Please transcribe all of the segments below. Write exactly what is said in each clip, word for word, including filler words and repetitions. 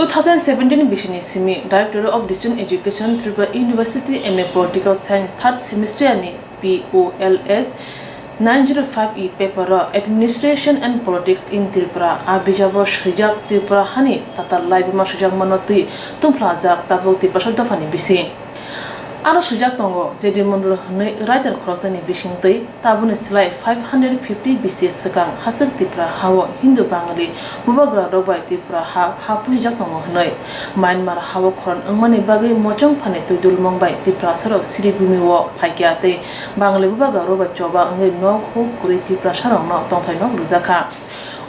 Two thousand seventeen bisini simi Director of Distance Education, Tripura University, M A Political Science, third semester ni P O L S nine zero five E paper o Administration and Politics in Tripura a bijabo swijak Tripura hani tatal laibuma swijakmano twi tungphlajak tabuk Tiprasa dophani bising. Aro swijak tongo, J D Mondol hwnwi writer khoroksani bisingtwi tabukni slai five hundred fifty B C swkang haswk Tripura hao Hindu Bangali bubagrarok bai Tripura ha, ha pusijak tongo hwnwi. Myanmar hao khorang wngmani bagwi Mochong Phani twidulmung bai Tiprasarok Sribhumi o phaikha tei Bangali bubagrarok bai choba wngwi nok huk kwrwi Tiprasarokno tongthai nok rwjakha.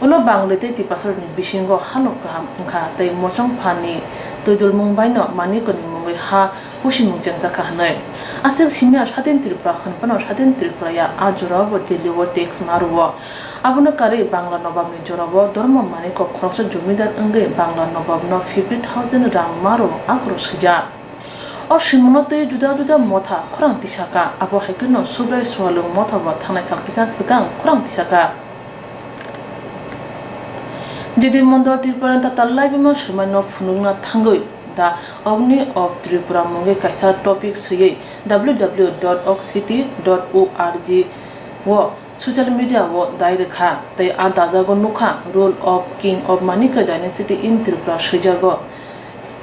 Ulo Bangali tei Tiprasarokni bisingo halok kaham wngkha tei Mochong Phani twidulmung baino Manikoni mungwi ha pusimung chengjakha hwnwi. Aswk simiya Sadin Tripura hwnphano Sadin Tripura ya a jorao bo Delhi o tax ma rwo. Abono karwi Bangla Nobabni jorao Dharma Manikko khoroksa jomidar wngwi Bangla Nobabno fifty thousand rang ma rwo aphuru swijak. O swimungno twi juda juda motha khorang tisaka, abo hai kheno Subrai Sualung motha bo thangnai sal kisa swkang khorang tisaka. J D Mondol Tripura ni tatal laibuma swmaino phunukna thangwi The Agni of Tripura mungwi kaisa topic swiwi W W W dot oxcity dot org o social media o dai rwkha tei a dajago nukha Rule of King of Manikya Dynasty in Tripura swijago.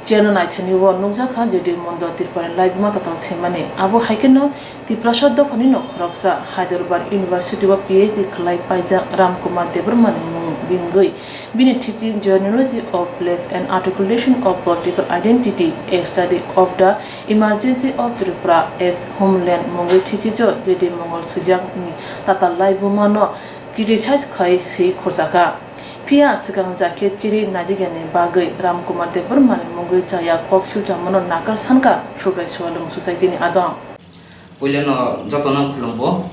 Cheno naithani o nukjakha J D Mondol Tripura ni laibuma tatal swimani. Abo hai kheno Tiprasa dophani no khoroksa Hyderabad University o P H D khlai paijak Ram Kumar Debbarma ni mung bingwi bini thesis Genealogy of Place and Articulation of Political Identity, A Study of the Emergency of Tripura as Homeland mungwi thesis o J D Mondol swijak ni tatal laibuma no criticize khai swi khurjakha. Phiya swkang jakhe chiri naijikya ni bagwi Ram Kumar Debbarma ni mungwi chaya kok silchamano nakar sankha Subrai Sualung Society ni adong. Puilano jotono khulumbo.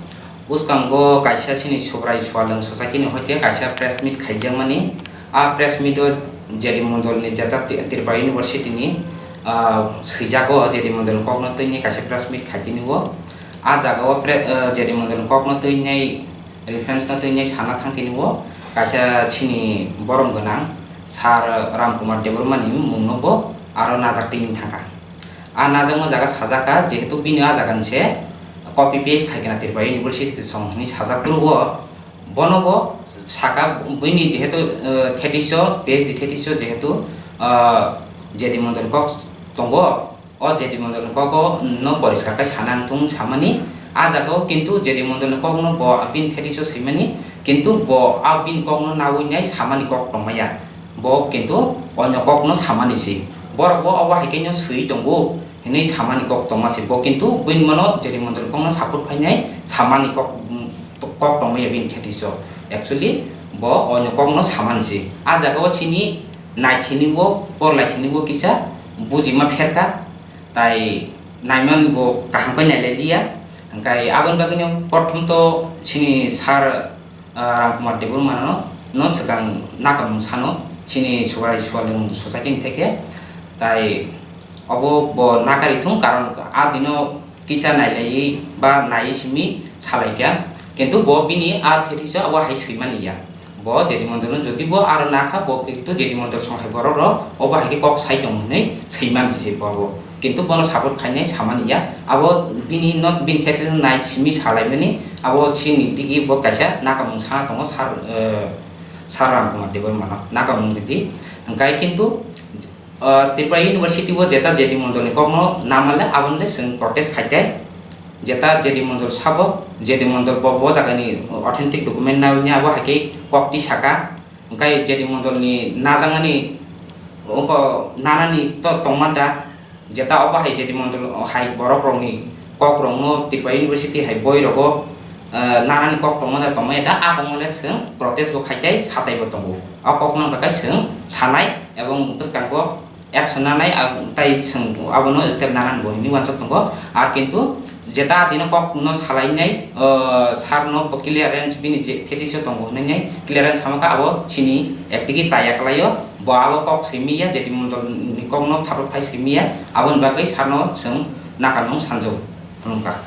Bwskango kaisa chini Subrai Sualung Society ni hoite kaisa press meet khaijakmani. A press meet o J D Mondol ni jeta Ti-, Tripura University ni, ah, swijago J D Mondol ni kokno twini kaisa press meet khaitini o. A jaga o pre-, ah, J D Mondol ni kokno twinai reference no twinai sana thangtini o kaisa chini borom gwnang Sir Ram Kumar Debbarma ni mungno bo aro najak tini thangkha. A najakma jaga sajak kha, jehetu bini a jaga ni se copy paste khai khe na Tripura University song hwnwi sajak phuru bo, bono bo saka bini jehetu, eh, thesis o, P H D thesis o jehetu, eh, J D Mondol ni kok tongo, o J D Mondol ni kok o no poriskar khai sana wng thung samani, a jaga o kintu J D Mondol ni kok no bo bini thesis o swimani, kintu bo a bini kok no nawi nai samani kok tongmaya. Bo kintu onyo kokno samani si. Borok bo obo hai khe no swi tongo hinwi samani kok tongma si. Bo kintu buini mano J D Mondol kokno support khainai samani kok, mm, kok tongmaya bini thesis o. Actually, bo onyo kokno samani si. A jaga o chini naithini bo, porlaithini bo kisa bujima pherkha, tai naimani bo kaham khe nailai liya. Hwnkhe aboni bagwi no prothom to chini sir ah, Ram Kumar Debbarma no, no swkang nakarmung sano chini Subrai Sualung Society ni theke. Tai obo bo nakari thung, karon a dino kisa nailaiwi ba naiwi simi salaikha. Kintu bo bini a thesis o abo hai swimani ya. Bo J D Mondol no jodi bo aro nakha, bo kintu J D Mondol song hai borok rok obo hai khe kok sai tongo hinwi swimani se bo. Kintu bono support khainai samani ya. Abo bini not bini thesis nai simi salaimani. Abo chini digi bo kaisa nakamung sana tongo sir, eh, sir Ram Kumar Debbarma no nakamung ridi. Hwnkhe kintu, eh, Tripura University o jeta J D Mondol ni kokno namale aboni le chwng protest khaite. Jeta J D Mondol sabo, J D Mondol bo, bo jagani authentic document nawi abo hai khe kok tisaka. Hwnkhe J D Mondol ni najaknani oko nanani to tongma da. Jeta obo hai J D Mondol hai borok rokni kok rokno Tripura University hai boi rogo, eh, nanani kok tongma da tongmaya da, a kok mole chwng protest bo khai tai satai bo tongo. O kok no hwnkha khe chwng sanai ebong bwskango action nanai, ab-, tai chwng abono step nanani bo hinwi uansuk tongo. Ar kintu jeta dino kok no salainai, eh, sir no bo clearance bini je thesis o tongo hinwi clearance sama kha abo chini ekdigi chaya kwlaio. Bo abo kok simi ya, J D Mondol ni kok no support khai simi ya, aboni bagwi sir no chwng nakarmung sanjao. Khulumkha.